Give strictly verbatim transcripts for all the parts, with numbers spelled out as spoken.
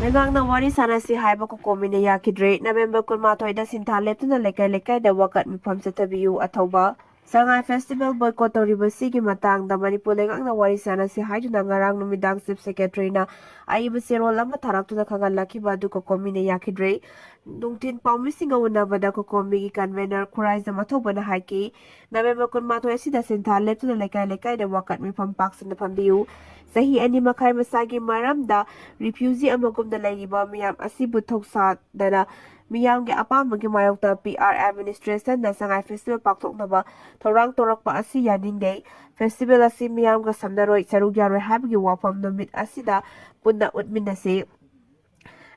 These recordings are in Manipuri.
ꯂꯩꯉꯥꯛꯅ ꯋꯥꯔꯤ ꯁꯥꯟꯅꯁꯤ ꯍꯥꯏꯕ ꯀꯣꯀꯣꯃꯤꯅ ꯌꯥꯈꯤꯗ꯭ꯔꯦ꯫ ꯅꯕꯦꯝꯕꯔ ꯀꯨꯟꯃꯥꯊꯣꯏꯗ ꯁꯤꯟꯊꯥ ꯂꯦꯞꯇꯨꯅ ꯂꯩꯀꯥꯏ ꯂꯩꯀꯥꯏꯗ ꯋꯥꯀꯠ ꯃꯤꯐꯝ ꯆꯠꯊꯕꯤꯌꯨ꯫ ꯑꯊꯧꯕ꯫ ꯁꯉꯥꯏ ꯐꯦꯁꯇꯤꯚꯦꯜ ꯕꯣꯏꯀꯣꯠ ꯇꯧꯔꯤꯕꯁꯤꯒꯤ ꯃꯇꯥꯡꯗ ꯃꯅꯤꯄꯨꯔ ꯂꯩꯉꯥꯛꯅ ꯋꯥꯔꯤ ꯁꯥꯟꯅꯁꯤ ꯍꯥꯏꯗꯨꯅ ꯉꯔꯥꯡ ꯅꯨꯃꯤꯗꯥꯡ ꯆꯤꯐ ꯁꯦꯀ꯭ꯔꯦꯇꯔꯤꯅ ꯑꯏꯕ ꯆꯦꯔꯣꯜ ꯑꯃ ꯊꯥꯔꯛꯇꯨꯅ ꯈꯪꯍꯜꯂꯛꯈꯤꯕ ꯑꯗꯨ ꯀꯣꯀꯣꯃꯤꯅ ꯌꯥꯈꯤꯗ꯭ꯔꯦ꯫ ꯅꯨꯡꯊꯤꯜ ꯄꯥꯎꯃꯤꯁꯤꯡꯒ ꯎꯅꯕꯗ ꯀꯣꯀꯣꯃꯤꯒꯤ ꯀꯟꯚꯦꯅꯔ ꯈꯨꯔꯥꯏꯖꯝ ꯑꯊꯧꯕꯅ ꯍꯥꯏꯈꯤ, ꯅꯕꯦꯝꯕꯔ ꯀꯨꯟꯃꯥꯊꯣꯏ ꯑꯁꯤꯗ ꯁꯤꯟꯊꯥ ꯂꯦꯞꯇꯨꯅ ꯂꯩꯀꯥꯏ ꯂꯩꯀꯥꯏꯗ ꯋꯥꯀꯠ ꯃꯤꯐꯝ ꯄꯥꯛꯁꯟꯅ ꯐꯝꯕꯤꯌꯨ꯫ ꯆꯍꯤ ꯑꯅꯤ ꯃꯈꯥꯏ ꯃꯁꯥꯒꯤ ꯃꯔꯝꯗ ꯔꯤꯐ꯭ꯌꯨꯖꯤ ꯑꯃꯒꯨꯝꯅ ꯂꯩꯔꯤꯕ ꯃꯤꯌꯥꯝ ꯑꯁꯤꯕꯨ ꯊꯧꯁꯥꯗꯅ ꯃꯤꯌꯥꯝꯒꯤ ꯑꯄꯥꯝꯕꯒꯤ ꯃꯥꯌꯣꯛꯇ ꯄꯤ ꯑꯥꯔ ꯑꯦꯗꯃꯤꯅꯤꯁꯇ꯭ꯔꯦꯁꯟꯅ ꯁꯉꯥꯏ ꯐꯦꯁꯇꯤꯚꯦꯜ ꯄꯥꯡꯊꯣꯛꯅꯕ ꯊꯧꯔꯥꯡ ꯇꯧꯔꯛꯄ ꯑꯁꯤ ꯌꯥꯅꯤꯡꯗꯦ꯫ ꯐꯦꯁꯇꯤꯚꯦꯜ ꯑꯁꯤ ꯃꯤꯌꯥꯝꯒ ꯁꯝꯅꯔꯣꯏ, ꯁꯔꯨꯛ ꯌꯥꯔꯣꯏ ꯍꯥꯏꯕꯒꯤ ꯋꯥꯐꯝ ꯅꯨꯃꯤꯠ ꯑꯁꯤꯗ ꯄꯨꯟꯅ ꯎꯠꯃꯤꯟꯅꯁꯤ꯫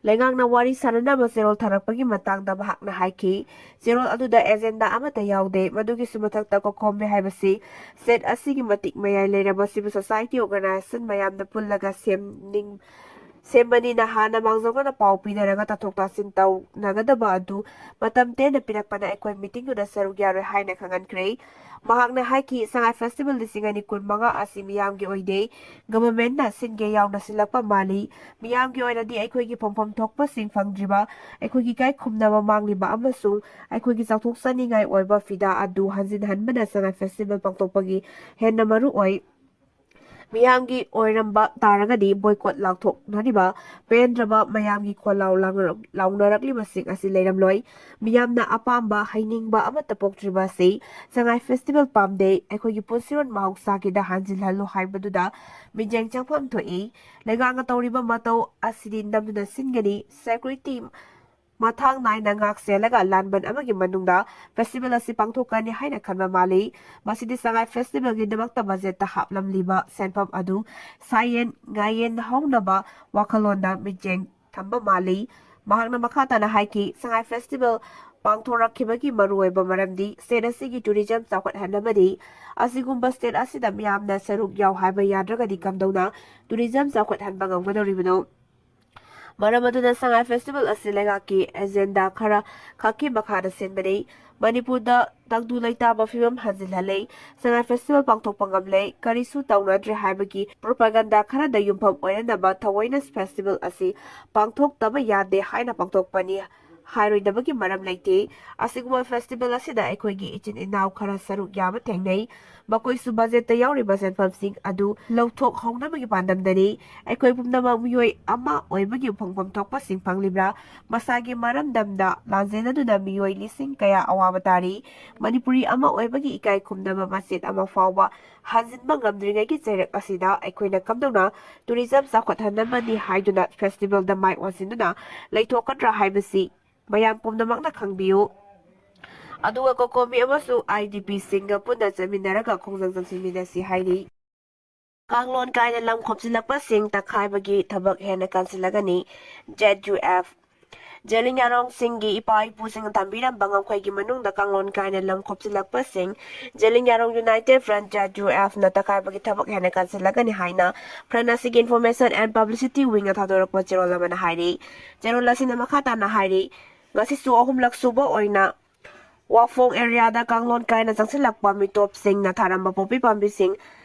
ꯂꯩꯉꯥꯛꯅ ꯋꯥꯔꯤ ꯁꯥꯅꯅꯕ ꯆꯦꯔꯣꯜ ꯊꯥꯔꯛꯄꯒꯤ ꯃꯇꯥꯡꯗ ꯃꯍꯥꯛꯅ ꯍꯥꯏꯈꯤ꯫ ꯆꯦꯔꯣꯜ ꯑꯗꯨꯗ ꯑꯦꯖꯦꯟꯗꯥ ꯑꯃꯠꯇ ꯌꯥꯎꯗꯦ꯫ ꯃꯗꯨꯒꯤꯁꯨ ꯃꯊꯛꯇ ꯀꯣꯀꯣꯃꯤ ꯍꯥꯏꯕꯁꯤ ꯁ꯭ꯇꯦꯠ ꯑꯁꯤꯒꯤ ꯃꯇꯤꯛ ꯃꯌꯥꯏ ꯂꯩꯔꯕ ꯁꯤꯚꯤꯜ ꯁꯣꯁꯥꯏꯇꯤ ꯑꯣꯔꯒꯅꯥꯏꯖꯦꯁꯟ ꯃꯌꯥꯝꯅ ꯄꯨꯜꯂꯒ ꯁꯦꯝꯅꯤꯡ-, ꯁꯦꯝꯕꯅꯤꯅ ꯍꯥꯟꯅ ꯃꯥꯡꯖꯧꯅꯅ ꯄꯥꯎ ꯄꯤꯅꯔꯒ ꯇꯥꯊꯣꯛ ꯇꯥꯁꯤꯟ ꯇꯧꯅꯒꯗꯕ ꯑꯗꯨ ꯃꯇꯝ ꯇꯦꯟꯅ ꯄꯤꯔꯛꯄꯅ ꯑꯩꯈꯣꯏ ꯃꯤꯇꯤꯡꯗꯨꯗ ꯁꯔꯨꯛ ꯌꯥꯔꯣꯏ ꯍꯥꯏꯅ ꯈꯪꯍꯟꯈ꯭ꯔꯦ꯫ ꯃꯍꯥꯛꯅ ꯍꯥꯏꯈꯤ, ꯁꯉꯥꯏ ꯐꯦꯁꯇꯤꯚꯦꯜ ꯂꯤꯁꯤꯡ ꯑꯅꯤ ꯀꯨꯟꯃꯉꯥ ꯑꯁꯤ ꯃꯤꯌꯥꯝꯒꯤ ꯑꯣꯏꯗꯦ, ꯒꯚꯔꯟꯃꯦꯟꯠꯅ ꯁꯤꯟꯒꯦ ꯌꯥꯎꯅ ꯁꯤꯜꯂꯛꯄ ꯃꯥꯜꯂꯤ꯫ ꯃꯤꯌꯥꯝꯒꯤ ꯑꯣꯏꯅꯗꯤ ꯑꯩꯈꯣꯏꯒꯤ ꯐꯪꯐꯝ ꯊꯣꯛꯄꯁꯤꯡ ꯐꯪꯗ꯭ꯔꯤꯕ, ꯑꯩꯈꯣꯏꯒꯤ ꯏꯀꯥꯏ ꯈꯨꯝꯅꯕ ꯃꯥꯡꯂꯤꯕ ꯑꯃꯁꯨꯡ ꯑꯩꯈꯣꯏꯒꯤ ꯆꯥꯎꯊꯣꯛꯆꯅꯤꯡꯉꯥꯏ ꯑꯣꯏꯕ ꯐꯤꯗꯥ ꯑꯗꯨ ꯍꯟꯖꯤꯟꯍꯟꯕꯅ ꯁꯉꯥꯏ ꯐꯦꯁꯇꯤꯚꯦꯜ ꯄꯥꯡꯊꯣꯛꯄꯒꯤ ꯍꯦꯟꯅ ꯃꯔꯨ ꯑꯣꯏ꯫ ꯃꯤꯌꯥꯝꯒꯤ ꯑꯣꯏꯔꯝꯕ ꯇꯥꯔꯒꯗꯤ ꯕꯣꯏꯀꯣꯠ ꯂꯥꯎꯊꯣꯛꯅꯔꯤꯕ ꯄꯦꯟꯗ꯭ꯔꯕ ꯃꯌꯥꯝꯒꯤ ꯈꯣꯜꯂꯥꯎ ꯂꯥꯎꯅꯔꯛ-, ꯂꯥꯎꯅꯔꯛꯂꯤꯕꯁꯤꯡ ꯑꯁꯤ ꯂꯩꯔꯝꯂꯣꯏ꯫ ꯃꯤꯌꯥꯝꯅ ꯑꯄꯥꯝꯕ ꯍꯩꯅꯤꯡꯕ ꯑꯃꯠꯇ ꯄꯣꯛꯇ꯭ꯔꯤꯕ ꯑꯁꯤ ꯁꯉꯥꯏ ꯐꯦꯁꯇꯤꯚꯦꯜ ꯄꯥꯝꯗꯦ꯫ ꯑꯩꯈꯣꯏꯒꯤ ꯄꯨꯟꯁꯤꯔꯣꯟ ꯃꯍꯧꯁꯥꯒꯤꯗ ꯍꯟꯖꯤꯜꯍꯜꯂꯨ ꯍꯥꯏꯕꯗꯨꯗ ꯃꯤꯠꯌꯦꯡ ꯆꯪꯐꯝ ꯊꯣꯛꯏ꯫ ꯂꯩꯉꯥꯛꯅ ꯇꯧꯔꯤꯕ ꯃꯇꯧ ꯑꯁꯤꯗꯤ ꯅꯝꯗꯨꯅ ꯁꯤꯟꯒꯅꯤ꯫ ꯁꯦꯀ꯭ꯌꯨꯔꯤꯇꯤ ꯃꯊꯥꯡ ꯅꯥꯏꯅ ꯉꯥꯛ ꯁꯦꯜꯂꯒ ꯂꯥꯟꯕꯟ ꯑꯃꯒꯤ ꯃꯅꯨꯡꯗ ꯐꯦꯁꯇꯤꯚꯦꯜ ꯑꯁꯤ ꯄꯥꯡꯊꯣꯛꯀꯅꯤ ꯍꯥꯏꯅ ꯈꯟꯕ ꯃꯥꯜꯂꯤ꯫ ꯃꯁꯤꯗꯤ ꯁꯉꯥꯏ ꯐꯦꯁꯇꯤꯚꯦꯜꯒꯤꯗꯃꯛꯇ ꯕꯖꯦꯠꯇ ꯍꯥꯞꯂꯝꯂꯤꯕ ꯁꯦꯟꯐꯝ ꯑꯗꯨ ꯁꯥꯌꯦꯟ ꯉꯥꯌꯦꯟ ꯍꯧꯅꯕ ꯋꯥꯈꯜꯂꯣꯟꯗ ꯃꯤꯠꯌꯦꯡ ꯊꯝꯕ ꯃꯥꯜꯂꯤ꯫ ꯃꯍꯥꯛꯅ ꯃꯈꯥ ꯇꯥꯅ ꯍꯥꯏꯈꯤ, ꯁꯉꯥꯏ ꯐꯦꯁꯇꯤꯚꯦꯜ ꯄꯥꯡꯊꯣꯔꯛꯈꯤꯕꯒꯤ ꯃꯔꯨꯑꯣꯏꯕ ꯃꯔꯝꯗꯤ ꯁ꯭ꯇꯦꯠ ꯑꯁꯤꯒꯤ ꯇꯨꯔꯤꯖꯝ ꯆꯥꯎꯈꯠꯍꯟꯅꯕꯅꯤ꯫ ꯑꯁꯤꯒꯨꯝꯕ ꯁ꯭ꯇꯦꯠ ꯑꯁꯤꯗ ꯃꯤꯌꯥꯝꯅ ꯁꯔꯨꯛ ꯌꯥꯎ ꯍꯥꯏꯕ ꯌꯥꯗ꯭ꯔꯒꯗꯤ ꯀꯝꯗꯧꯅ ꯇꯨꯔꯤꯖꯝ ꯆꯥꯎꯈꯠꯍꯟꯕ ꯉꯝꯒꯗꯧꯔꯤꯕꯅꯣ? ꯃꯔꯝ ꯑꯗꯨꯅ ꯁꯉꯥꯏ ꯐꯦꯁꯇꯤꯚꯦꯜ ꯑꯁꯤ ꯂꯩꯉꯥꯛꯀꯤ ꯑꯦꯖꯦꯟꯗꯥ ꯈꯔ ꯈꯛꯀꯤ ꯃꯈꯥꯗ ꯁꯤꯟꯕꯅꯤ꯫ ꯃꯅꯤꯄꯨꯔꯗ ꯇꯪꯗꯨ ꯂꯩꯇꯥꯕ ꯐꯤꯕꯝ ꯍꯟꯖꯤꯜꯍꯜꯂꯦ, ꯁꯉꯥꯏ ꯐꯦꯁꯇꯤꯚꯦꯜ ꯄꯥꯡꯊꯣꯛꯄ ꯉꯝꯂꯦ, ꯀꯔꯤꯁꯨ ꯇꯧꯅꯗ꯭ꯔꯦ ꯍꯥꯏꯕꯒꯤ ꯄ꯭ꯔꯣꯄꯥꯒꯟꯗꯥ ꯈꯔꯗ ꯌꯨꯝꯐꯝ ꯑꯣꯏꯅꯅꯕ ꯊꯑꯣꯏꯅ ꯐꯦꯁꯇꯤꯚꯦꯜ ꯑꯁꯤ ꯄꯥꯡꯊꯣꯛꯇꯕ ꯌꯥꯗꯦ ꯍꯥꯏꯅ ꯄꯥꯡꯊꯣꯛꯄꯅꯤ ꯍꯥꯏꯔꯣꯏꯗꯕꯒꯤ ꯃꯔꯝ ꯂꯩꯇꯦ꯫ ꯑꯁꯤꯒꯨꯝꯕ ꯐꯦꯁꯇꯤꯚꯦꯜ ꯑꯁꯤꯗ ꯑꯩꯈꯣꯏꯒꯤ ꯏꯆꯤꯟ ꯏꯅꯥꯎ ꯈꯔ ꯁꯔꯨꯛ ꯌꯥꯕ ꯊꯦꯡꯅꯩ꯫ ꯃꯈꯣꯏꯁꯨ ꯕꯖꯦꯠꯇ ꯌꯥꯎꯔꯤꯕ ꯁꯦꯟꯐꯝꯁꯤꯡ ꯑꯗꯨ ꯂꯧꯊꯣꯛꯍꯧꯅꯕꯒꯤ ꯄꯥꯟꯗꯝꯗꯅꯤ꯫ ꯑꯩꯈꯣꯏ ꯄꯨꯝꯅꯃꯛ ꯃꯤꯑꯣꯏ ꯑꯃ ꯑꯣꯏꯕꯒꯤ ꯐꯪꯐꯝ ꯊꯣꯛꯄꯁꯤꯡ ꯐꯪꯂꯤꯕ꯭ꯔꯥ? ꯃꯁꯥꯒꯤ ꯃꯔꯝꯗꯝꯗ ꯂꯥꯟꯖꯦꯟꯅꯗꯨꯅ ꯃꯤꯑꯣꯏ ꯂꯤꯁꯤꯡ ꯀꯌꯥ ꯑꯋꯥꯕ ꯇꯥꯔꯤ꯫ ꯃꯅꯤꯄꯨꯔꯤ ꯑꯃ ꯑꯣꯏꯕꯒꯤ ꯏꯀꯥꯏ ꯈꯨꯝꯅꯕ ꯃꯆꯦꯠ ꯑꯃ ꯐꯥꯎꯕ ꯍꯟꯖꯤꯟꯕ ꯉꯝꯗ꯭ꯔꯤꯉꯩꯒꯤ ꯆꯩꯔꯛ ꯑꯁꯤꯗ ꯑꯩꯈꯣꯏꯅ ꯀꯝꯗꯧꯅ ꯇꯨꯔꯤꯖꯝ ꯆꯥꯎꯈꯠꯍꯟꯅꯕꯅꯤ ꯍꯥꯏꯗꯨꯅ ꯐꯦꯁꯇꯤꯚꯦꯜꯗ ꯃꯥꯏ ꯑꯣꯟꯁꯤꯟꯗꯨꯅ ꯂꯩꯊꯣꯛꯀꯗ꯭ꯔꯥ ꯍꯥꯏꯕꯁꯤ ꯃꯌꯥꯝ ꯄꯨꯝꯅꯃꯛꯅ ꯈꯪꯕꯤꯌꯨ꯫ ꯑꯗꯨꯒ ꯀꯣꯀꯣꯃꯤ ꯑꯃꯁꯨꯡ ꯑꯥꯏ ꯗꯤ ꯄꯤꯁꯤꯡꯒ ꯄꯨꯟꯅ ꯆꯠꯃꯤꯟꯅꯔꯒ ꯈꯣꯡꯖꯪ ꯆꯪꯁꯤꯟꯃꯤꯟꯅꯁꯤ ꯍꯥꯏꯔꯤ꯫ ꯀꯥꯡꯂꯣꯟ ꯀꯥꯏꯅ ꯂꯝ ꯈꯣꯝꯖꯤꯜꯂꯛꯄꯁꯤꯡ ꯇꯛꯈꯥꯏꯕꯒꯤ ꯊꯕꯛ ꯍꯦꯟꯅ ꯀꯟꯁꯤꯜꯂꯒꯅꯤ꯫ Z U F. ꯖꯦꯂꯤꯌꯥꯡꯔꯣꯡꯁꯤꯡꯒꯤ ꯏꯄꯥ ꯏꯄꯨꯁꯤꯡꯅ ꯊꯝꯕꯤꯔꯝꯕ ꯉꯝꯈꯩꯒꯤ ꯃꯅꯨꯡꯗ ꯀꯥꯡꯂꯣꯟ ꯀꯥꯏꯅ ꯂꯝ ꯈꯣꯝꯖꯤꯜꯂꯛꯄꯁꯤꯡ Zeliangrong united front, Z U ꯑꯦꯐꯅ ꯇꯛꯈꯥꯏꯕꯒꯤ ꯊꯕꯛ ꯍꯦꯟꯅ ꯀꯟꯁꯤꯜꯂꯒꯅꯤ ꯍꯥꯏꯅ ꯐ꯭ꯔꯟꯠ ꯑꯁꯤꯒꯤ ꯏꯟꯐꯣꯔꯃꯦꯁꯟ ꯑꯦꯟ ꯄꯕ꯭ꯂꯤꯁꯤꯇꯤ ꯋꯤꯡꯅ ꯊꯥꯗꯣꯔꯛꯄ ꯆꯦꯔꯣꯜ ꯑꯃꯅ ꯍꯥꯏꯔꯤ꯫ ꯆꯦꯔꯣꯜ ꯑꯁꯤꯅ ꯃꯈꯥ ꯇꯥꯅ ꯍꯥꯏꯔꯤ, ꯉꯁꯤꯁꯨ ꯑꯍꯨꯝꯂꯛ ꯁꯨꯕ ꯑꯣꯏꯅ ꯋꯥꯐꯣꯡ ꯑꯦꯔꯤꯌꯥꯗ ꯀꯥꯡꯂꯣꯟ ꯀꯥꯏꯅ ꯆꯪꯁꯤꯜꯂꯛꯄ ꯃꯤꯇꯣꯞꯁꯤꯡꯅ ꯊꯥꯔꯝꯕ ꯄꯣꯄꯤ ꯄꯥꯝꯕꯤꯁꯤꯡ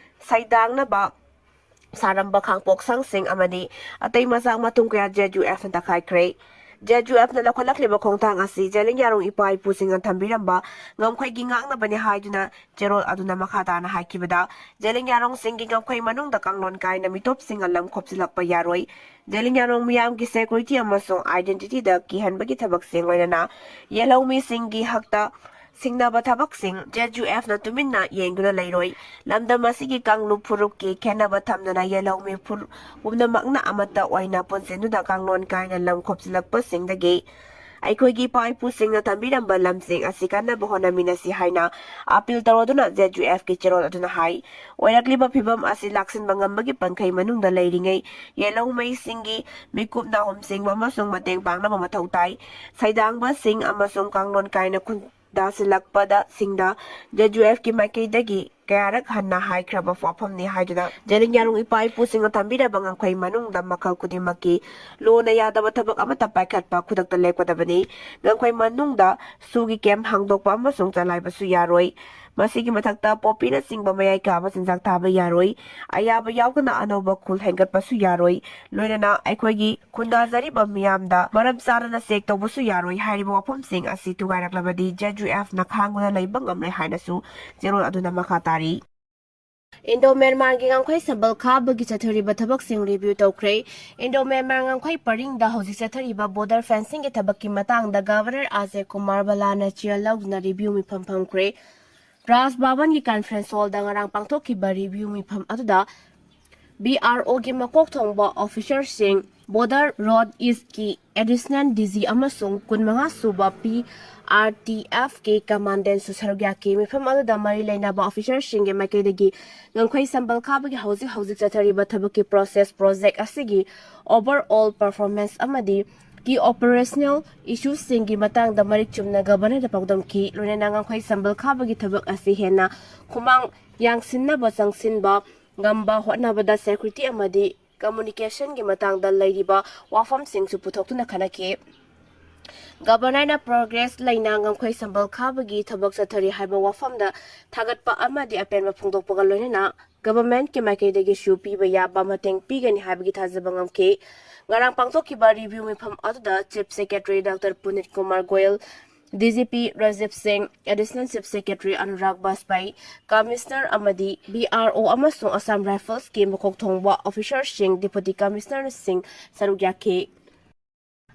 ꯁꯩꯗꯥꯡꯅꯕ ꯁꯥꯔꯝꯕ ꯈꯥꯡꯄꯣꯛꯁꯪꯁꯤꯡ ꯑꯃꯗꯤ ꯑꯇꯩ ꯃꯆꯥꯛ ꯃꯊꯨꯝ ꯀꯌꯥ ꯖꯦꯠ ꯌꯨ ꯑꯦꯐꯅ ꯇꯛꯈꯥꯏꯈ꯭ꯔꯦ꯫ ꯖꯦꯠ ꯌꯨ ꯑꯦꯐꯅ ꯂꯧꯈꯠꯂꯛꯂꯤꯕ ꯈꯣꯡꯊꯥꯡ ꯑꯁꯤ ꯖꯦꯂꯤꯌꯥꯡꯔꯣꯡ ꯏꯄꯥ ꯏꯄꯨꯁꯤꯡꯅ ꯊꯝꯕꯤꯔꯝꯕ ꯉꯝꯈꯩꯒꯤ ꯉꯥꯛꯅꯕꯅꯤ ꯍꯥꯏꯗꯨꯅ ꯆꯦꯔꯣꯜ ꯑꯗꯨꯅ ꯃꯈꯥ ꯇꯥꯅ ꯍꯥꯏꯈꯤꯕꯗ, ꯖꯦꯂꯤꯌꯥꯡꯔꯣꯡꯁꯤꯡꯒꯤ ꯉꯝꯈꯩ ꯃꯅꯨꯡꯗ ꯀꯥꯡꯂꯣꯟ ꯀꯥꯏꯅ ꯃꯤꯇꯣꯞꯁꯤꯡꯅ ꯂꯝ ꯈꯣꯞꯆꯤꯜꯂꯛꯄ ꯌꯥꯔꯣꯏ꯫ ꯖꯦꯂꯤꯌꯥꯡꯔꯣꯡ ꯃꯤꯌꯥꯝꯒꯤ ꯁꯦꯀ꯭ꯌꯨꯔꯤꯇꯤ ꯑꯃꯁꯨꯡ ꯑꯥꯏꯗꯦꯟꯇꯤꯇꯤꯗ ꯀꯤꯍꯟꯕꯒꯤ ꯊꯕꯛꯁꯤꯡ, ꯂꯣꯏꯅꯅ ꯌꯦꯜꯍꯧꯃꯤꯁꯤꯡꯒꯤ ꯍꯛꯇ ꯁꯤꯡꯅꯕ ꯊꯕꯛꯁꯤꯡ ꯖꯦꯠ ꯌꯨ ꯑꯦꯐꯅ ꯇꯨꯃꯤꯟꯅ ꯌꯦꯡꯗꯨꯅ ꯂꯩꯔꯣꯏ꯫ ꯂꯝꯗꯝ ꯑꯁꯤꯒꯤ ꯀꯥꯡꯂꯨꯞ ꯐꯨꯔꯨꯞꯀꯤ ꯈꯦꯠꯅꯕ ꯊꯝꯗꯅ ꯌꯦꯜꯍꯧꯃꯤ ꯐꯨꯔꯨꯞ ꯄꯨꯝꯅꯃꯛꯅ ꯑꯃꯠꯇ ꯑꯣꯏꯅ ꯄꯨꯟꯁꯤꯟꯗꯨꯅ ꯀꯥꯡꯂꯣꯟ ꯀꯥꯏꯅ ꯂꯝ ꯈꯣꯞꯆꯤꯜꯂꯛꯄꯁꯤꯡꯗꯒꯤ ꯑꯩꯈꯣꯏꯒꯤ ꯏꯄꯥ ꯏꯄꯨꯁꯤꯡꯅ ꯊꯝꯕꯤꯔꯝꯕ ꯂꯝꯁꯤꯡ ꯑꯁꯤ ꯀꯟꯅꯕ ꯍꯣꯠꯅꯃꯤꯟꯅꯁꯤ ꯍꯥꯏꯅ ꯑꯥꯄꯤꯜ ꯇꯧꯔꯗꯨꯅ ꯖꯦꯠ ꯌꯨ ꯑꯦꯐꯀꯤ ꯆꯦꯔꯣꯜ ꯑꯗꯨꯅ ꯍꯥꯏ꯫ ꯑꯣꯏꯔꯛꯂꯤꯕ ꯐꯤꯕꯝ ꯑꯁꯤ ꯂꯥꯛꯁꯤꯟꯕ ꯉꯝꯕꯒꯤ ꯄꯟꯈꯩ ꯃꯅꯨꯡꯗ ꯂꯩꯔꯤꯉꯩ ꯌꯦꯜꯍꯧꯃꯩꯁꯤꯡꯒꯤ ꯃꯤꯀꯨꯞ ꯅꯥꯍꯨꯝꯁꯤꯡꯕ ꯑꯃꯁꯨꯡ ꯃꯇꯦꯡ ꯄꯥꯡꯅꯕ ꯃꯊꯧ ꯇꯥꯏ꯫ ꯁꯩꯗꯥꯡꯕꯁꯤꯡ ꯑꯃꯁꯨꯡ ꯀꯥꯡꯂꯣꯟ ꯀꯥꯏꯅ ꯈꯨꯟ-, ꯇꯥꯁꯤꯜꯂꯛꯄꯗ ꯁꯤꯡꯗ ꯖꯦ ꯖꯨ ꯑꯦꯐꯀꯤ ꯃꯥꯏꯀꯩꯗꯒꯤ ꯀꯌꯥꯔꯛ ꯍꯟꯅ ꯍꯥꯏꯈ꯭ꯔꯕ ꯋꯥꯐꯝꯅꯤ ꯍꯥꯏꯗꯨꯅ ꯖꯦꯂꯤꯡꯌꯥꯔꯣꯡ ꯏꯄꯥ ꯏꯄꯨꯁꯤꯡꯅ ꯊꯝꯕꯤꯔꯕ ꯉꯝꯈꯩ ꯃꯅꯨꯡꯗ ꯃꯈꯜ ꯈꯨꯗꯤꯡꯃꯛꯀꯤ ꯂꯨꯅ ꯌꯥꯗꯕ ꯊꯕꯛ ꯑꯃꯠꯇ ꯄꯥꯏꯈꯠꯄ ꯈꯨꯗꯛꯇ ꯂꯦꯞꯀꯗꯕꯅꯤ꯫ ꯉꯝꯈꯩ ꯃꯅꯨꯡꯗ ꯁꯨꯒꯤ ꯀꯦꯝ ꯍꯥꯡꯗꯣꯛꯄ ꯑꯃꯁꯨꯡ ꯆꯂꯥꯏꯕꯁꯨ ꯌꯥꯔꯣꯏ꯫ ꯃꯁꯤꯒꯤ ꯃꯊꯛꯇ ꯄꯣꯄꯤꯅꯆꯤꯡꯕ ꯃꯌꯥꯏ ꯀꯥꯕ ꯆꯤꯟꯖꯥꯛ ꯊꯥꯕ ꯌꯥꯔꯣꯏ꯫ ꯑꯌꯥꯕ ꯌꯥꯎꯗꯅ ꯑꯅꯧꯕ ꯈꯨꯜ ꯍꯦꯟꯒꯠꯄꯁꯨ ꯌꯥꯔꯣꯏ꯫ ꯂꯣꯏꯅꯅ ꯑꯩꯈꯣꯏꯒꯤ ꯈꯨꯟꯗꯥꯖꯔꯤꯕ ꯃꯤꯌꯥꯝꯗ ꯃꯔꯝ ꯆꯥꯗꯅ ꯆꯦꯛ ꯇꯧꯕꯁꯨ ꯌꯥꯔꯣꯏ꯫ ꯍꯥꯏꯔꯤꯕ ꯋꯥꯐꯝꯁꯤꯡ ꯑꯁꯤ ꯊꯨꯒꯥꯏꯔꯛꯂꯕꯗꯤ ꯖꯦ ꯖꯨ ꯑꯦꯐꯅ ꯈꯥꯡꯗꯨꯅ ꯂꯩꯕ ꯉꯝꯂꯣꯏ ꯍꯥꯏꯅꯁꯨ ꯆꯦꯔꯣꯜ ꯑꯗꯨꯅ ꯃꯈꯥ ꯇꯥꯔꯤ꯫ ꯏꯟꯗꯣ ꯃ꯭ꯌꯥꯟꯃꯥꯔꯒꯤ ꯉꯝꯈꯩ ꯁꯝꯕꯜ ꯈꯥꯕꯒꯤ ꯆꯠꯊꯔꯤꯕ ꯊꯕꯛꯁꯤꯡ ꯔꯤꯚ꯭ꯌꯨ ꯇꯧꯈ꯭ꯔꯦ꯫ ꯏꯟꯗꯣ ꯃ꯭ꯌꯥꯟꯃꯥꯔ ꯉꯝꯈꯩ ꯄꯔꯤꯡꯗ ꯍꯧꯖꯤꯛ ꯆꯠꯊꯔꯤꯕ ꯕꯣꯔꯗꯔ ꯐꯦꯟꯁꯤꯡꯒꯤ ꯊꯕꯛꯀꯤ ꯃꯇꯥꯡꯗ ꯒꯚꯔꯅꯔ ꯑꯖꯦ ꯀꯨꯃꯥꯔ ꯕꯂꯥꯅ ꯆꯦꯌꯔ ꯂꯧꯗꯨꯅ ꯔꯤꯚ꯭ꯌꯨ ꯃꯤꯐꯝ ꯐꯝꯈ꯭ꯔꯦ꯫ ꯔꯥꯖ ꯚꯕꯟꯒꯤ ꯀꯟꯐꯔꯦꯟꯁ ꯍꯣꯜꯗ ꯉꯔꯥꯡ ꯄꯥꯡꯊꯣꯛꯈꯤꯕ ꯔꯤꯚ꯭ꯌꯨ ꯃꯤꯐꯝ ꯑꯗꯨꯗ ꯕꯤ ꯑꯥꯔ ꯑꯣꯒꯤ ꯃꯀꯣꯛ ꯊꯣꯡꯕ ꯑꯣꯐꯤꯁꯔꯁꯤꯡ, ꯕꯣꯔꯗꯔ ꯔꯣꯗ ꯏꯁꯀꯤ ꯑꯦꯗꯤꯁꯅꯦꯜ ꯗꯤ ꯖꯤ ꯑꯃꯁꯨꯡ ꯀꯨꯟꯃꯉꯥ ꯁꯨꯕ ꯄꯤ ꯑꯥꯔ ꯇꯤ ꯑꯦꯐꯀꯤ ꯀꯃꯥꯟꯗꯦꯟꯁꯨ ꯁꯔꯨꯛ ꯌꯥꯈꯤ꯫ ꯃꯤꯐꯝ ꯑꯗꯨꯗ ꯃꯔꯤ ꯂꯩꯅꯕ ꯑꯣꯐꯤꯁꯔꯁꯤꯡꯒꯤ ꯃꯥꯏꯀꯩꯗꯒꯤ ꯉꯝꯈꯩ ꯁꯝꯕꯜ ꯈꯥꯕꯒꯤ ꯍꯧꯖꯤꯛ ꯍꯧꯖꯤꯛ ꯆꯠꯊꯔꯤꯕ ꯊꯕꯛꯀꯤ ꯄ꯭ꯔꯣꯁꯦꯁ, ꯄ꯭ꯔꯣꯖꯦꯛ ꯑꯁꯤꯒꯤ ꯑꯣꯚꯔ ꯑꯣꯜ ꯄꯔꯐꯣꯔꯃꯦꯟꯁ ꯑꯃꯗꯤ ꯀꯤ ꯑꯣꯄꯔꯦꯁꯅꯦꯜ ꯏꯁꯨꯁꯤꯡꯒꯤ ꯃꯇꯥꯡꯗ ꯃꯔꯤꯛ ꯆꯨꯝꯅ ꯒꯚꯔꯅꯔꯗ ꯄꯥꯎꯗꯝꯈꯤ꯫ ꯂꯣꯏꯅꯅ ꯉꯝꯈꯩ ꯁꯝꯕꯜ ꯈꯥꯕꯒꯤ ꯊꯕꯛ ꯑꯁꯤ ꯍꯦꯟꯅ ꯈꯨꯃꯥꯡ ꯌꯥꯡꯁꯤꯟꯅꯕ ꯆꯪꯁꯤꯟꯕ ꯉꯝꯕ ꯍꯣꯠꯅꯕꯗ ꯁꯦꯀ꯭ꯌꯨꯔꯤꯇꯤ ꯑꯃꯗꯤ ꯀꯝꯃꯨꯅꯤꯀꯦꯁꯟꯒꯤ ꯃꯇꯥꯡꯗ ꯂꯩꯔꯤꯕ ꯋꯥꯐꯝꯁꯤꯡꯁꯨ ꯄꯨꯊꯣꯛꯇꯨꯅ ꯈꯟꯅꯈꯤ꯫ ꯒꯚꯔꯅꯔꯅ ꯄ꯭ꯔꯣꯒ꯭ꯔꯦꯁ ꯂꯩꯅ ꯉꯝꯈꯩ ꯁꯝꯕꯜ ꯈꯥꯕꯒꯤ ꯊꯕꯛ ꯆꯠꯊꯔꯤ ꯍꯥꯏꯕ ꯋꯥꯐꯝꯗ ꯊꯥꯒꯠꯄ ꯑꯃꯗꯤ ꯑꯄꯦꯟꯕ ꯐꯣꯡꯗꯣꯛꯄꯒ ꯂꯣꯏꯅꯅ ꯒꯚꯔꯟꯃꯦꯟꯠꯀꯤ ꯃꯥꯏꯀꯩꯗꯒꯤꯁꯨ ꯄꯤꯕ ꯌꯥꯕ ꯃꯇꯦꯡ ꯄꯤꯒꯅꯤ ꯍꯥꯏꯕꯒꯤ ꯊꯥꯖꯕ ꯉꯝꯈꯤ꯫ ꯉꯔꯥꯡ ꯄꯥꯡꯊꯣꯛꯈꯤꯕ ꯔꯤꯚ꯭ꯌꯨ ꯃꯤꯐꯝ ꯑꯗꯨꯗ chief secretary doctor Puneet Kumar Goel, D G P Rajiv Singh, additional chief secretary Anurag Bajpai, commissioner ꯑꯃꯗꯤ ꯕꯤ ꯑꯥꯔ ꯑꯣ ꯑꯃꯁꯨꯡ ꯑꯁꯥꯝ ꯔꯥꯏꯐꯜꯁꯀꯤ ꯃꯀꯣꯛ ꯊꯣꯡꯕ ꯑꯣꯐꯤꯁꯔꯁꯤꯡ, ꯗꯤꯄꯨꯇꯤ ꯀꯃꯤꯁꯅꯔꯁꯤꯡ ꯁꯔꯨꯛ ꯌꯥꯈꯤ꯫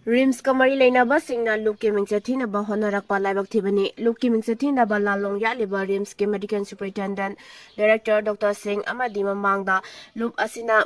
ꯔꯤꯝꯁꯀ ꯃꯔꯤ ꯂꯩꯅꯕꯁꯤꯡꯅ ꯂꯨꯞꯀꯤ ꯃꯤꯡꯆꯠ ꯊꯤꯅꯕ ꯍꯣꯠꯅꯔꯛꯄ ꯂꯥꯏꯕꯛ ꯊꯤꯕꯅꯤ꯫ ꯂꯨꯞꯀꯤ ꯃꯤꯡꯆꯠ ꯊꯤꯅꯕ ꯂꯥꯜꯂꯣꯡ ꯌꯥꯠꯂꯤꯕ ꯔꯤꯝꯁꯀꯤ ꯃꯦꯗꯤꯀꯦꯜ ꯁꯨꯄꯔꯤꯟꯇꯦꯟꯗꯦꯟꯠ ꯗꯥꯏꯔꯦꯛꯇꯔ ꯗꯣꯛꯇꯔ ꯁꯤꯡ ꯑꯃꯗꯤ ꯃꯃꯥꯡꯗ ꯂꯨꯞ ꯑꯁꯤꯅ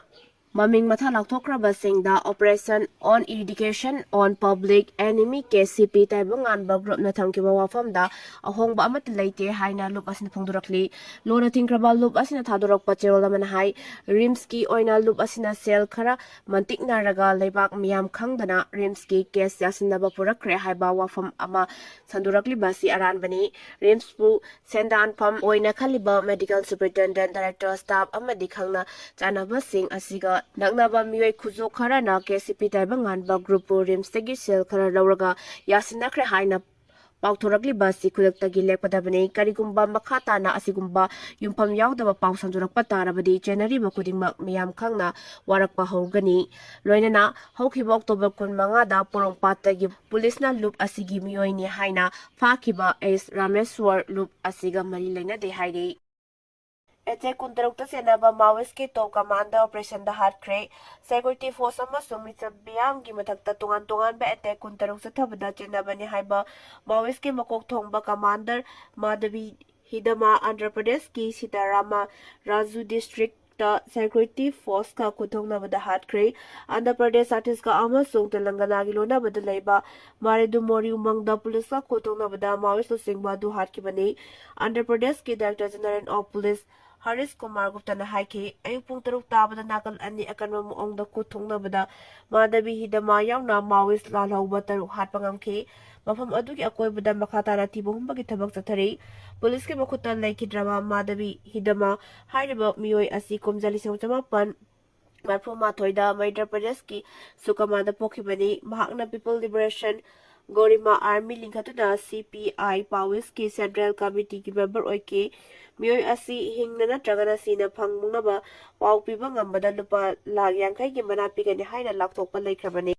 ꯃꯃꯤꯡ ꯃꯊꯥ ꯂꯥꯎꯊꯣꯛꯈ꯭ꯔꯕꯁꯤꯡꯗ Operation on Eradication of Public Enemy, K C ꯄꯤ ꯇꯥꯏꯕꯪꯉꯥꯟꯕ ꯒ꯭ꯔꯨꯞꯅ ꯊꯝꯈꯤꯕ ꯋꯥꯐꯝꯗ ꯑꯍꯣꯡꯕ ꯑꯃꯠꯇ ꯂꯩꯇꯦ ꯍꯥꯏꯅ ꯂꯨꯞ ꯑꯁꯤꯅ ꯐꯣꯡꯗꯣꯔꯛꯂꯤ꯫ ꯂꯨꯅ ꯊꯤꯡꯈ꯭ꯔꯕ ꯂꯨꯞ ꯑꯁꯤꯅ ꯊꯥꯗꯣꯔꯛꯄ ꯆꯦꯔꯣꯜ ꯑꯃꯅ ꯍꯥꯏ, ꯔꯤꯝꯁꯀꯤ ꯑꯣꯏꯅ ꯂꯨꯞ ꯑꯁꯤꯅ ꯁꯦꯜ ꯈꯔ ꯃꯟꯇꯤꯛꯅꯔꯒ ꯂꯩꯕꯥꯛ ꯃꯤꯌꯥꯝ ꯈꯪꯗꯅ ꯔꯤꯝꯁꯀꯤ ꯀꯦꯁ ꯌꯥꯁꯤꯟꯅꯕ ꯄꯨꯔꯛꯈ꯭ꯔꯦ ꯍꯥꯏꯕ ꯋꯥꯐꯝ ꯑꯃ ꯁꯟꯗꯣꯔꯛꯂꯤꯕ ꯑꯁꯤ ꯑꯔꯥꯟꯕꯅꯤ꯫ ꯔꯤꯝꯁꯄꯨ ꯁꯦꯟꯗꯥꯟꯐꯝ ꯑꯣꯏꯅ ꯈꯜꯂꯤꯕ medical superintendent, director, staff ꯑꯃꯗꯤ ꯈꯪꯅ ꯆꯥꯟꯅꯕꯁꯤꯡ ꯑꯁꯤꯒ ꯅꯛꯅꯕ ꯃꯤꯑꯣꯏ ꯈꯨꯖꯣ ꯈꯔꯅ ꯀꯦ ꯁꯤ ꯄꯤ ꯇꯥꯏꯕꯪꯉꯥꯟꯕ ꯒ꯭ꯔꯨꯞꯄꯨ ꯔꯤꯝꯁꯇꯒꯤ ꯁꯦꯜ ꯈꯔ ꯂꯧꯔꯒ ꯌꯥꯁꯤꯟꯅꯈ꯭ꯔꯦ ꯍꯥꯏꯅ ꯄꯥꯎꯊꯣꯔꯛꯂꯤꯕ ꯑꯁꯤ ꯈꯨꯗꯛꯇꯒꯤ ꯂꯦꯞꯀꯗꯕꯅꯤ꯫ ꯀꯔꯤꯒꯨꯝꯕ ꯃꯈꯥ ꯇꯥꯅ ꯑꯁꯤꯒꯨꯝꯕ ꯌꯨꯝꯐꯝ ꯌꯥꯎꯗꯕ ꯄꯥꯎ ꯁꯟꯗꯣꯔꯛꯄ ꯇꯥꯔꯕꯗꯤ ꯆꯦꯟꯅꯔꯤꯕ ꯈꯨꯗꯤꯡꯃꯛ ꯃꯤꯌꯥꯝ ꯈꯪꯅ ꯋꯥꯔꯛꯄ ꯍꯧꯒꯅꯤ꯫ ꯂꯣꯏꯅꯅ ꯍꯧꯈꯤꯕ October ꯀꯨꯟꯃꯉꯥꯗ ꯄꯣꯔꯣꯝꯄꯥꯠꯇꯒꯤ ꯄꯨꯂꯤꯁꯅ ꯂꯨꯞ ꯑꯁꯤꯒꯤ ꯃꯤꯑꯣꯏꯅꯤ ꯍꯥꯏꯅ ꯐꯥꯈꯤꯕ ꯑꯦꯁ ꯔꯥꯃꯦꯁ꯭ꯋꯔ ꯂꯨꯞ ꯑꯁꯤꯒ ꯃꯔꯤ ꯂꯩꯅꯗꯦ ꯍꯥꯏꯔꯤ꯫ ꯑꯦꯇꯦꯛ ꯀꯨꯟꯇꯔꯨꯛꯇ ꯆꯦꯟꯅꯕ ꯃꯥꯑꯣꯏꯁꯀꯤ ꯇꯣꯞ ꯀꯃꯥꯟꯗꯔ ꯑꯣꯄꯔꯦꯁꯟꯗ ꯍꯥꯠꯈ꯭ꯔꯦ꯫ ꯁꯦꯀ꯭ꯌꯨꯔꯤꯇꯤ ꯐꯣꯔꯁ ꯑꯃꯁꯨꯡ ꯃꯤꯆꯝ ꯃꯤꯌꯥꯝꯒꯤ ꯃꯊꯛꯇ ꯇꯣꯉꯥꯟ ꯇꯣꯉꯥꯟꯕ ꯑꯦꯇꯦꯛ ꯀꯨꯟꯇꯔꯨꯛ ꯆꯠꯊꯕꯗ ꯆꯦꯟꯅꯕꯅꯤ ꯍꯥꯏꯕ ꯃꯥꯑꯣꯏꯁꯀꯤ ꯃꯀꯣꯛ ꯊꯣꯡꯕ ꯀꯃꯥꯟꯗꯔ ꯃꯥꯙꯕꯤ ꯍꯤꯗꯃꯥ ꯑꯟꯙ꯭ꯔ ꯄ꯭ꯔꯗꯦꯁꯀꯤ ꯁꯤꯇꯥꯔꯥꯃ ꯔꯥꯖꯨ ꯗꯤꯁꯇ꯭ꯔꯤꯛꯇ ꯁꯦꯀ꯭ꯌꯨꯔꯤꯇꯤ ꯐꯣꯔꯁꯀ ꯈꯨꯠꯊꯣꯛꯅꯕꯗ ꯍꯥꯠꯈ꯭ꯔꯦ꯫ ꯑꯟꯙ꯭ꯔ ꯄ꯭ꯔꯗꯦꯁ, ꯆꯇꯤꯁꯒꯔ ꯑꯃꯁꯨꯡ ꯇꯦꯂꯪꯒꯅꯥꯒꯤ ꯂꯣꯟꯅꯕꯗ ꯂꯩꯕ ꯃꯥꯔꯦꯗꯨꯃꯣꯔꯤ ꯎꯃꯪꯗ ꯄꯨꯂꯤꯁꯀ ꯈꯨꯠꯊꯣꯛꯅꯕꯗ ꯃꯥꯑꯣꯏꯁ ꯂꯨꯆꯤꯡꯕ ꯑꯗꯨ ꯍꯥꯠꯈꯤꯕꯅꯤ꯫ ꯑꯟꯙ꯭ꯔ ꯄ꯭ꯔꯗꯦꯁꯀꯤ director general of police Harish Kumar ꯒꯨꯞꯇꯅ ꯍꯥꯏꯈꯤ, ꯑꯌꯨꯛ ꯄꯨꯡ ꯇꯔꯨꯛ ꯇꯥꯕꯗ ꯅꯥꯀꯜ ꯑꯅꯤ ꯑꯀꯟꯕ ꯃꯑꯣꯡꯗ ꯈꯨꯠ ꯊꯣꯛꯅꯕꯗ ꯃꯥꯙꯕꯤ ꯍꯤꯗꯃꯥ ꯌꯥꯎꯅ ꯃꯥꯑꯣꯏꯁ ꯂꯥꯜꯍꯧꯕ ꯇꯔꯨꯛ ꯍꯥꯠꯄ ꯉꯝꯈꯤ꯫ ꯃꯐꯝ ꯑꯗꯨꯒꯤ ꯑꯀꯣꯏꯕꯗ ꯃꯈꯥ ꯇꯥꯅ ꯊꯤꯕ ꯍꯨꯝꯕꯒꯤ ꯊꯕꯛ ꯆꯠꯊꯔꯤ꯫ ꯄꯨꯂꯤꯁꯀꯤ ꯃꯈꯨꯠꯇ ꯂꯩꯈꯤꯗ꯭ꯔꯕ ꯃꯥꯙꯕꯤ ꯍꯤꯗꯃꯥ ꯍꯥꯏꯔꯤꯕ ꯃꯤꯑꯣꯏ ꯑꯁꯤ ꯀꯨꯝꯖꯥ ꯂꯤꯁꯤꯡ ꯑꯃ ꯆꯃꯥꯄꯟ ꯃꯔꯤꯐꯨ ꯃꯥꯊꯣꯏꯗ ꯃꯙ꯭ꯌ ꯄ꯭ꯔꯗꯦꯁꯀꯤ ꯁꯨꯀꯃꯥꯗ ꯄꯣꯛꯈꯤꯕꯅꯤ꯫ ꯃꯍꯥꯛꯅ People Liberation Gorima Army ꯂꯤꯡꯈꯠꯇꯨꯅ ꯁꯤ ꯄꯤ ꯑꯥꯏ ꯃꯥꯑꯣꯏꯁꯀꯤ ꯁꯦꯟꯇ꯭ꯔꯦꯜ ꯀꯃꯤꯇꯤꯒꯤ ꯃꯦꯝꯕꯔ ꯑꯣꯏꯈꯤ꯫ ꯃꯤꯑꯣꯏ ꯑꯁꯤ ꯍꯤꯡꯅ ꯅꯠꯇ꯭ꯔꯒꯅ ꯁꯤꯅ ꯐꯪꯅꯕ ꯄꯥꯎ ꯄꯤꯕ ꯉꯝꯕꯗ ꯂꯨꯄꯥ ꯂꯥꯈ ꯌꯥꯡꯈꯩꯒꯤ ꯃꯅꯥ ꯄꯤꯒꯅꯤ ꯍꯥꯏꯅ ꯂꯥꯎꯊꯣꯛꯄ ꯂꯩꯈ꯭ꯔꯕꯅꯤ꯫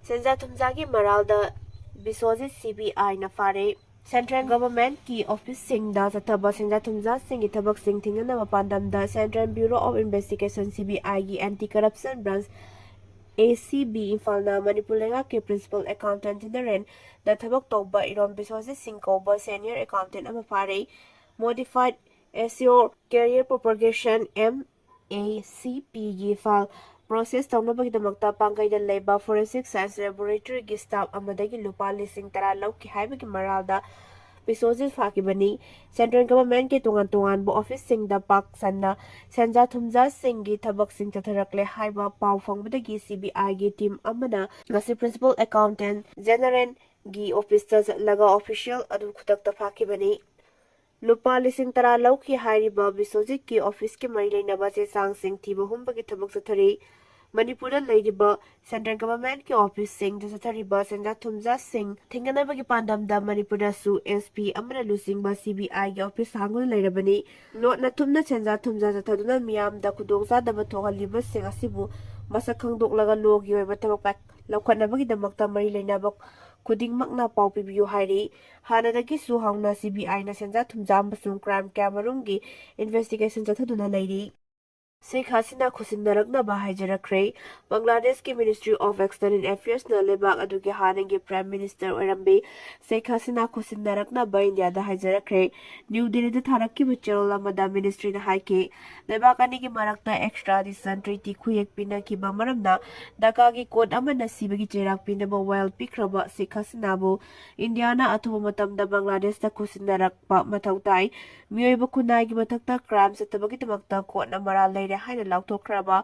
ꯁꯦꯟꯖꯥ ꯊꯨꯝꯖꯥꯒꯤ ꯃꯔꯥꯜꯗ ꯕꯤꯁ꯭ꯋꯖꯤꯠ ꯁꯤ ꯕꯤ ꯑꯥꯏꯅ ꯐꯥꯔꯦ꯫ ꯁꯦꯟꯇ꯭ꯔꯦꯜ ꯒꯚꯔꯟꯃꯦꯟꯠꯀꯤ ꯑꯣꯐꯤꯁꯁꯤꯡꯗ ꯆꯠꯊꯕ ꯁꯦꯟꯖꯥ ꯊꯨꯝꯖꯥꯁꯤꯡꯒꯤ ꯊꯕꯛꯁꯤꯡ ꯊꯤꯡꯅꯅꯕ ꯄꯥꯟꯗꯝꯗ Central Bureau of Investigation, C B ꯑꯥꯏꯒꯤ Anti Corruption Branch, ꯑꯦ ꯁꯤ ꯕꯤ, ꯏꯝꯐꯥꯜꯅ ꯃꯅꯤꯄꯨꯔ ꯂꯩꯉꯥꯛꯀꯤ Principal Accountant Generalꯗ ꯊꯕꯛ ꯇꯧꯕ ꯏꯔꯣꯝ ꯕꯤꯁ꯭ꯋꯖꯤꯠ ꯁꯤꯡ ꯀꯧꯕ Senior Accountant ꯑꯃ ꯐꯥꯔꯦ꯫ Modified Assure Career Propagation, M ꯑꯦ ꯁꯤ ꯄꯤꯒꯤ ꯐꯥꯏꯜ ꯄ꯭ꯔꯣꯁꯦꯁ ꯇꯧꯅꯕꯒꯤꯗꯃꯛꯇ ꯄꯥꯡꯒꯩꯗ ꯂꯩꯕ Forensic Science Laboratoryꯒꯤ staff ꯑꯃꯗꯒꯤ ꯂꯨꯄꯥ ꯂꯤꯁꯤꯡ ꯇꯔꯥ ꯂꯧꯈꯤ ꯍꯥꯏꯕꯒꯤ ꯃꯔꯥꯜꯗ ꯕꯤꯁ꯭ꯋꯖꯤꯠ ꯐꯥꯈꯤꯕꯅꯤ꯫ Central Governmentꯀꯤ ꯇꯣꯉꯥꯟ ꯇꯣꯉꯥꯟꯕ officeꯁꯤꯡꯗ ꯄꯥꯛ ꯁꯟꯅ ꯁꯦꯟꯖꯥ ꯊꯨꯝꯖꯥꯁꯤꯡꯒꯤ ꯊꯕꯛꯁꯤꯡ ꯆꯠꯊꯔꯛꯂꯦ ꯍꯥꯏꯕ ꯄꯥꯎ ꯐꯪꯕꯗꯒꯤ CBIꯒꯤ team ꯑꯃꯅ ꯉꯁꯤ Principal Accountant Generalꯒꯤ officeꯇ ꯆꯠꯂꯒ official ꯑꯗꯨ ꯈꯨꯗꯛꯇ ꯐꯥꯈꯤꯕꯅꯤ꯫ ꯂꯨꯄꯥ ꯂꯤꯁꯤꯡ ꯇꯔꯥ ꯂꯧꯈꯤ ꯍꯥꯏꯔꯤꯕ ꯕꯤꯁ꯭ꯋꯖꯤꯠꯀꯤ officeꯀꯤ ꯃꯔꯤ ꯂꯩꯅꯕ ꯆꯦ ꯆꯥꯡꯁꯤꯡ ꯊꯤꯕ ꯍꯨꯝꯕꯒꯤ ꯊꯕꯛ ꯆꯠꯊꯔꯤ꯫ ꯃꯅꯤꯄꯨꯔꯗ ꯂꯩꯔꯤꯕ Central Governmentꯀꯤ officeꯁꯤꯡꯗ ꯆꯠꯊꯔꯤꯕ ꯁꯦꯟꯖꯥ ꯊꯨꯝꯖꯥꯁꯤꯡ ꯊꯤꯡꯒꯅꯕꯒꯤ ꯄꯥꯟꯗꯝꯗ ꯃꯅꯤꯄꯨꯔꯗꯁꯨ SP ꯑꯃꯅ ꯂꯨꯆꯤꯡꯕ CBIꯒꯤ office ꯍꯥꯡꯗꯨꯅ ꯂꯩꯔꯕꯅꯤ꯫ ꯂꯣꯠꯅ ꯊꯨꯝꯅ ꯁꯦꯟꯖꯥ ꯊꯨꯝꯖꯥ ꯆꯠꯊꯗꯨꯅ ꯃꯤꯌꯥꯝꯗ ꯈꯨꯗꯣꯡꯆꯥꯗꯕ ꯊꯣꯛꯍꯜꯂꯤꯕꯁꯤꯡ ꯑꯁꯤꯕꯨ ꯃꯁꯛ ꯈꯪꯗꯣꯛꯂꯒ lawꯒꯤ ꯑꯣꯏꯕ ꯊꯕꯛ ꯄꯥꯏ-, ꯂꯧꯈꯠꯅꯕꯒꯤꯗꯃꯛꯇ ꯃꯔꯤ ꯂꯩꯅꯕ ꯈꯨꯗꯤꯡꯃꯛꯅ ꯄꯥꯎ ꯄꯤꯕꯤꯌꯨ ꯍꯥꯏꯔꯤ꯫ ꯍꯥꯟꯅꯗꯒꯤꯁꯨ ꯍꯧꯅ CBIꯅ ꯁꯦꯟꯖꯥ ꯊꯨꯝꯖꯥ ꯑꯃꯁꯨꯡ crime ꯀꯌꯥꯃꯔꯨꯝꯒꯤ investigation ꯆꯠꯊꯗꯨꯅ ꯂꯩꯔꯤ꯫ ꯁꯦꯈ ꯍꯁꯤꯅꯥ ꯈꯨꯠꯁꯤꯟꯅꯔꯛꯅꯕ ꯍꯥꯏꯖꯔꯛꯈ꯭ꯔꯦ꯫ ꯕꯪꯒ꯭ꯂꯥꯗꯦꯁꯀꯤ Ministry of External Affairsꯅ ꯂꯩꯕꯥꯛ ꯑꯗꯨꯒꯤ ꯍꯥꯟꯅꯒꯤ Prime Minister ꯑꯣꯏꯔꯝꯕꯤ ꯁꯦꯈ ꯍꯁꯤꯅꯥ ꯈꯨꯠꯁꯤꯟꯅꯔꯛꯅꯕ ꯏꯟꯗꯤꯌꯥꯗ ꯍꯥꯏꯖꯔꯛꯈ꯭ꯔꯦ꯫ ꯅ꯭ꯌꯨ ꯗꯦꯜꯂꯤꯗ ꯊꯥꯔꯛꯈꯤꯕ ꯆꯦꯔꯣꯜ ꯑꯃꯗ ministryꯅ ꯍꯥꯏꯈꯤ, ꯂꯩꯕꯥꯛ ꯑꯅꯤꯒꯤ ꯃꯔꯛꯇ extradition treaty ꯈꯨꯌꯦꯛ ꯄꯤꯅꯈꯤꯕ ꯃꯔꯝꯅ ꯙꯥꯀꯥꯒꯤ court ꯑꯃꯅ ꯁꯤꯕꯒꯤ ꯆꯩꯔꯥꯛ ꯄꯤꯅꯕ ꯋꯥꯌꯦꯜ ꯄꯤꯈ꯭ꯔꯕ ꯁꯦꯈ ꯍꯁꯤꯅꯥꯕꯨ ꯏꯟꯗꯤꯌꯥꯅ ꯑꯊꯨꯕ ꯃꯇꯝꯗ ꯕꯪꯒ꯭ꯂꯥꯗꯦꯁꯇ ꯈꯨꯠꯁꯤꯟꯅꯔꯛꯄ ꯃꯊꯧ ꯇꯥꯏ꯫ ꯃꯤꯑꯣꯏꯕ ꯈꯨꯟꯅꯥꯏꯒꯤ ꯃꯊꯛꯇ crime ꯆꯠꯇꯕꯒꯤꯗꯃꯛꯇ courtꯅ ꯃꯔꯥꯜ ꯂꯩꯔꯦ ꯍꯥꯏꯅ ꯂꯥꯎꯊꯣꯛꯈ꯭ꯔꯕ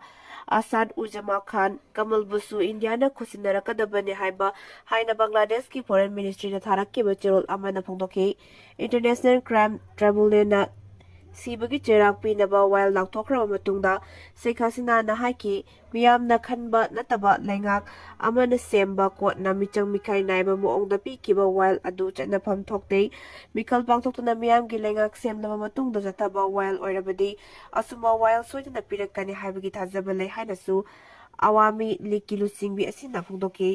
ꯑꯁꯥꯗ ꯎꯖꯃꯥ ꯈꯥꯟ ꯀꯃꯜꯕꯨꯁꯨ ꯏꯟꯗꯤꯌꯥꯅ ꯈꯨꯠꯁꯤꯟꯅꯔꯛꯀꯗꯕꯅꯤ ꯍꯥꯏꯕ ꯍꯥꯏꯅ ꯕꯪꯒ꯭ꯂꯥꯗꯦꯁꯀꯤ Foreign Ministryꯅ ꯊꯥꯔꯛꯈꯤꯕ ꯆꯦꯔꯣꯜ ꯑꯃꯅ ꯐꯣꯡꯗꯣꯛꯈꯤ꯫ International Crime Tribunalꯅ ꯁꯤꯕꯒꯤ ꯆꯩꯔꯥꯛ ꯄꯤꯅꯕ ꯋꯥꯌꯦꯜ ꯂꯥꯎꯊꯣꯛꯈ꯭ꯔꯕ ꯃꯇꯨꯡꯗ ꯁꯦꯈ ꯍꯁꯤꯅꯥꯅ ꯍꯥꯏꯈꯤ, ꯃꯤꯌꯥꯝꯅ ꯈꯟꯕ ꯅꯠꯇꯕ ꯂꯩꯉꯥꯛ ꯑꯃꯅ ꯁꯦꯝꯕ courtꯅ ꯃꯤꯆꯪ ꯃꯤꯈꯥꯏ ꯅꯥꯏꯕ ꯃꯑꯣꯡꯗ ꯄꯤꯈꯤꯕ ꯋꯥꯌꯦꯜ ꯑꯗꯨ ꯆꯠꯅꯐꯝ ꯊꯣꯛꯇꯦ꯫ ꯃꯤꯈꯜ ꯄꯥꯡꯊꯣꯛꯇꯨꯅ ꯃꯤꯌꯥꯝꯒꯤ ꯂꯩꯉꯥꯛ ꯁꯦꯝꯂꯕ ꯃꯇꯨꯡꯗ ꯆꯠꯊꯕ ꯋꯥꯌꯦꯜ ꯑꯣꯏꯔꯕꯗꯤ ꯑꯆꯨꯝꯕ ꯋꯥꯌꯦꯜ ꯁꯣꯏꯗꯅ ꯄꯤꯔꯛꯀꯅꯤ ꯍꯥꯏꯕꯒꯤ ꯊꯥꯖꯕ ꯂꯩ ꯍꯥꯏꯅꯁꯨ ꯑꯋꯥꯃꯤ ꯂꯤꯒꯀꯤ ꯂꯨꯆꯤꯡꯕꯤ ꯑꯁꯤꯅ ꯐꯣꯡꯗꯣꯛꯈꯤ꯫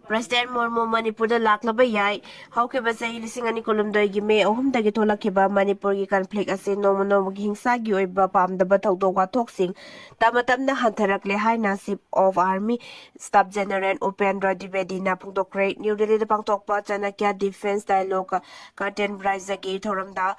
President ꯃꯨꯔꯃꯨ ꯃꯅꯤꯄꯨꯔꯗ ꯂꯥꯛꯂꯕ ꯌꯥꯏ꯫ ꯍꯧꯈꯤꯕ ꯆꯍꯤ ꯂꯤꯁꯤꯡ ꯑꯅꯤ ꯀꯨꯟꯍꯨꯝꯗꯣꯏꯒꯤ ꯃꯦ ꯑꯍꯨꯝꯗꯒꯤ ꯊꯣꯛꯂꯛꯈꯤꯕ ꯃꯅꯤꯄꯨꯔꯒꯤ conflict ꯑꯁꯤ ꯅꯣꯡꯃ ꯅꯣꯡꯃꯒꯤ ꯍꯤꯡꯁꯥꯒꯤ ꯑꯣꯏꯕ ꯄꯥꯝꯗꯕ ꯊꯧꯗꯣꯛ ꯋꯥꯊꯣꯛꯁꯤꯡ ꯇꯞꯅ ꯇꯞꯅ ꯍꯟꯊꯔꯛꯂꯦ ꯍꯥꯏꯅ Chief of Army Staff General Upendra ꯗ꯭ꯋꯤꯕꯦꯗꯤꯅ ꯐꯣꯡꯗꯣꯛꯈ꯭ꯔꯦ꯫ ꯅ꯭ꯌꯨ ꯗꯦꯜꯂꯤꯗ ꯄꯥꯡꯊꯣꯛꯄ ꯆꯥꯅꯀ꯭ꯌ Defence Dialogue Curtain Raiseꯒꯤ ꯊꯧꯔꯝꯗ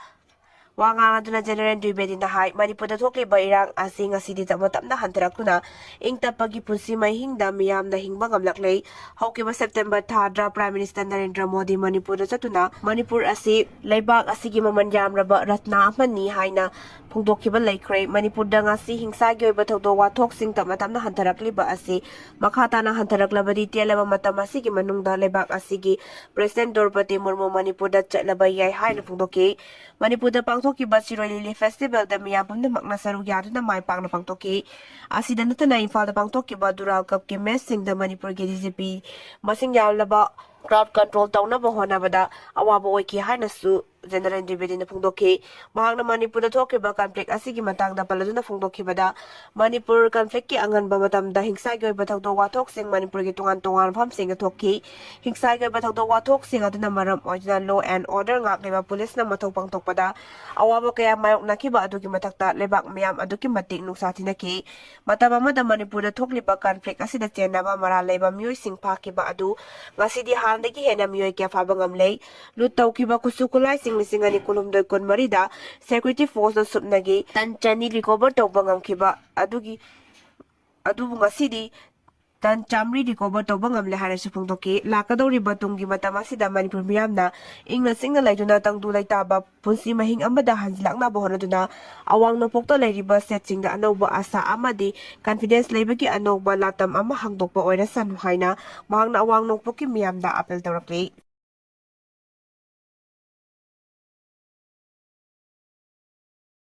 ꯋꯥ ꯉꯥꯡꯂꯗꯨꯅ ꯖꯦꯅꯔꯦꯜ ꯗ꯭ꯋꯤꯕꯦꯗꯤꯅ ꯍꯥꯏ, ꯃꯅꯤꯄꯨꯔꯗ ꯊꯣꯛꯂꯤꯕ ꯏꯔꯥꯡ ꯑꯁꯤ ꯉꯁꯤꯗꯤ ꯇꯞꯅ ꯇꯞꯅ ꯍꯟꯊꯔꯛꯇꯨꯅ ꯏꯪ ꯇꯞꯄꯒꯤ ꯄꯨꯟꯁꯤ ꯃꯍꯤꯡꯗ ꯃꯤꯌꯥꯝꯅ ꯍꯤꯡꯕ ꯉꯝꯂꯛꯂꯦ꯫ ꯍꯧꯈꯤꯕ ꯁꯦꯞꯇꯦꯝꯕꯔ ꯊꯥꯗ ꯄ꯭ꯔꯥꯏꯝ ꯃꯤꯅꯤꯁꯇꯔ ꯅꯔꯦꯟꯗ꯭ꯔ ꯃꯣꯗꯤ ꯃꯅꯤꯄꯨꯔꯗ ꯆꯠꯇꯨꯅ ꯃꯅꯤꯄꯨꯔ ꯑꯁꯤ ꯂꯩꯕꯥꯛ ꯑꯁꯤꯒꯤ ꯃꯃꯜ ꯌꯥꯝꯂꯕ ꯔꯠꯅ ꯑꯃꯅꯤ ꯍꯥꯏꯅ ꯐꯣꯡꯗꯣꯛꯈꯤꯕ ꯂꯩꯈ꯭ꯔꯦ꯫ ꯃꯅꯤꯄꯨꯔꯗ ꯉꯁꯤ ꯍꯤꯡꯁꯥꯒꯤ ꯑꯣꯏꯕ ꯊꯧꯗꯣꯛ ꯋꯥꯊꯣꯛꯁꯤꯡ ꯇꯞꯅ ꯇꯞꯅ ꯍꯟꯊꯔꯛꯂꯤꯕ ꯑꯁꯤ ꯃꯈꯥ ꯇꯥꯅ ꯍꯟꯊꯔꯛꯂꯕꯗꯤ ꯇꯦꯜꯂꯕ ꯃꯇꯝ ꯑꯁꯤꯒꯤ ꯃꯅꯨꯡꯗ ꯂꯩꯕꯥꯛ ꯑꯁꯤꯒꯤ ꯄ꯭ꯔꯦꯁꯤꯗꯦꯟ ꯗ꯭ꯔꯧꯄꯗꯤ ꯃꯨꯔꯃꯨ ꯃꯅꯤꯄꯨꯔꯗ ꯆꯠꯂꯕ ꯌꯥꯏ ꯍꯥꯏꯅ ꯐꯣꯡꯗꯣꯛꯈꯤ꯫ ꯃꯅꯤꯄꯨꯔꯗ ꯄꯥꯡꯊꯣꯛꯈꯤꯕ ꯁꯤꯔꯣꯏ ꯂꯤꯂꯤ ꯐꯦꯁꯇꯤꯚꯦꯜꯗ ꯃꯤꯌꯥꯝ ꯄꯨꯝꯅꯃꯛꯅ ꯁꯔꯨꯛ ꯌꯥꯗꯨꯅ ꯃꯥꯏ ꯄꯥꯛꯅ ꯄꯥꯡꯊꯣꯛꯈꯤ꯫ ꯑꯁꯤꯗ ꯅꯠꯇꯅ ꯏꯝꯐꯥꯜꯗ ꯄꯥꯡꯊꯣꯛꯈꯤꯕ ꯗꯨꯔꯥꯜ ꯀꯞꯀꯤ ꯃꯦꯆꯁꯤꯡꯗ ꯃꯅꯤꯄꯨꯔꯒꯤ ꯗꯤ ꯖꯤ ꯄꯤ ꯃꯁꯤꯡ ꯌꯥꯝꯂꯕ ꯀ꯭ꯔꯥꯎꯗ ꯀꯟꯇ꯭ꯔꯣꯜ ꯇꯧꯅꯕ ꯍꯣꯠꯅꯕꯗ ꯑꯋꯥꯕ ꯑꯣꯏꯈꯤ ꯍꯥꯏꯅꯁꯨ ꯖꯦꯅꯔꯦꯜ ꯗ꯭ꯋꯤꯕꯦꯗꯤꯅ ꯐꯣꯡꯗꯣꯛꯈꯤ꯫ ꯃꯍꯥꯛꯅ ꯃꯅꯤꯄꯨꯔꯗ ꯊꯣꯛꯈꯤꯕ ꯀꯟꯐ꯭ꯂꯤꯛ ꯑꯁꯤꯒꯤ ꯃꯇꯥꯡꯗ ꯄꯜꯂꯗꯨꯅ ꯐꯣꯡꯗꯣꯛꯈꯤꯕꯗ, ꯃꯅꯤꯄꯨꯔ ꯀꯟꯐ꯭ꯂꯤꯛꯀꯤ ꯑꯉꯟꯕ ꯃꯇꯝꯗ ꯍꯤꯡꯁꯥꯒꯤ ꯑꯣꯏꯕ ꯊꯧꯗꯣꯛ ꯋꯥꯊꯣꯛꯁꯤꯡ ꯃꯅꯤꯄꯨꯔꯒꯤ ꯇꯣꯉꯥꯟ ꯇꯣꯉꯥꯟꯕ ꯃꯐꯝꯁꯤꯡꯗ ꯊꯣꯛꯈꯤ꯫ ꯍꯤꯡꯁꯥꯒꯤ ꯑꯣꯏꯕ ꯊꯧꯗꯣꯛ ꯋꯥꯊꯣꯛꯁꯤꯡ ꯑꯗꯨꯅ ꯃꯔꯝ ꯑꯣꯏꯗꯨꯅ law and order ꯉꯥꯛꯂꯤꯕ ꯄꯨꯂꯤꯁꯅ ꯃꯊꯧ ꯄꯥꯡꯊꯣꯛꯄꯗ ꯑꯋꯥꯕ ꯀꯌꯥ ꯃꯥꯌꯣꯛꯅꯈꯤꯕ ꯑꯗꯨꯒꯤ ꯃꯊꯛꯇ ꯂꯩꯕꯥꯛ ꯃꯤꯌꯥꯝ ꯑꯗꯨꯛꯀꯤ ꯃꯇꯤꯛ ꯅꯨꯡꯁꯥ ꯊꯤꯅꯈꯤ꯫ ꯃꯇꯝ ꯑꯃꯗ ꯃꯅꯤꯄꯨꯔꯗ ꯊꯣꯛꯂꯤꯕ ꯀꯟꯐ꯭ꯂꯤꯛ ꯑꯁꯤꯗ ꯆꯦꯟꯅꯕ ꯃꯔꯥꯜ ꯂꯩꯕ ꯃꯤꯑꯣꯏꯁꯤꯡ ꯐꯥꯈꯤꯕ ꯑꯗꯨ ꯉꯁꯤꯗꯤ ꯍꯥꯟꯅꯗꯒꯤ ꯍꯦꯟꯅ ꯃꯤꯑꯣꯏ ꯀꯌꯥ ꯐꯥꯕ ꯉꯝꯂꯦ꯫ ꯂꯨꯠ ꯇꯧꯈꯤꯕ ꯈꯨꯠꯁꯨ ꯈꯨꯠꯂꯥꯏꯁꯤꯡ ꯂꯤꯁꯤꯡ ꯑꯅꯤ ꯀꯨꯟꯍꯨꯝꯗꯣꯏ ꯀꯨꯟꯃꯔꯤꯗ security forceꯅ ꯁꯨꯞꯅꯒꯤ ꯇꯟ ꯆꯅꯤ recover ꯇꯧꯕ ꯉꯝꯈꯤꯕ ꯑꯗꯨꯒꯤ, ꯑꯗꯨꯕꯨ ꯉꯁꯤꯗꯤ ꯇꯟ ꯆꯥꯃꯔꯤ recover ꯇꯧꯕ ꯉꯝꯂꯦ ꯍꯥꯏꯅꯁꯨ ꯐꯣꯡꯗꯣꯛꯈꯤ꯫ ꯂꯥꯛꯀꯗꯧꯔꯤꯕ ꯇꯨꯡꯒꯤ ꯃꯇꯝ ꯑꯁꯤꯗ ꯃꯅꯤꯄꯨꯔ ꯃꯤꯌꯥꯝꯅ ꯏꯪꯅ ꯆꯤꯛꯅ ꯂꯩꯗꯨꯅ ꯇꯪꯗꯨ ꯂꯩꯇꯥꯕ ꯄꯨꯟꯁꯤ ꯃꯍꯤꯡ ꯑꯃꯗ ꯍꯟꯖꯤꯜꯂꯛꯅꯕ ꯍꯣꯠꯅꯗꯨꯅ ꯑꯋꯥꯡ ꯅꯣꯡꯄꯣꯛꯇ ꯂꯩꯔꯤꯕ ꯁ꯭ꯇꯦꯠꯁꯤꯡꯗ ꯑꯅꯧꯕ ꯑꯥꯁꯥ ꯑꯃꯗꯤ confidence ꯂꯩꯕꯒꯤ ꯑꯅꯧꯕ ꯂꯥꯇꯝ ꯑꯃ ꯍꯥꯡꯗꯣꯛꯄ ꯑꯣꯏꯔꯁꯅꯨ ꯍꯥꯏꯅ ꯃꯍꯥꯛꯅ ꯑꯋꯥꯡ ꯅꯣꯡꯄꯣꯛꯀꯤ ꯃꯤꯌꯥꯝꯗ appeal ꯇꯧꯔꯛꯂꯤ꯫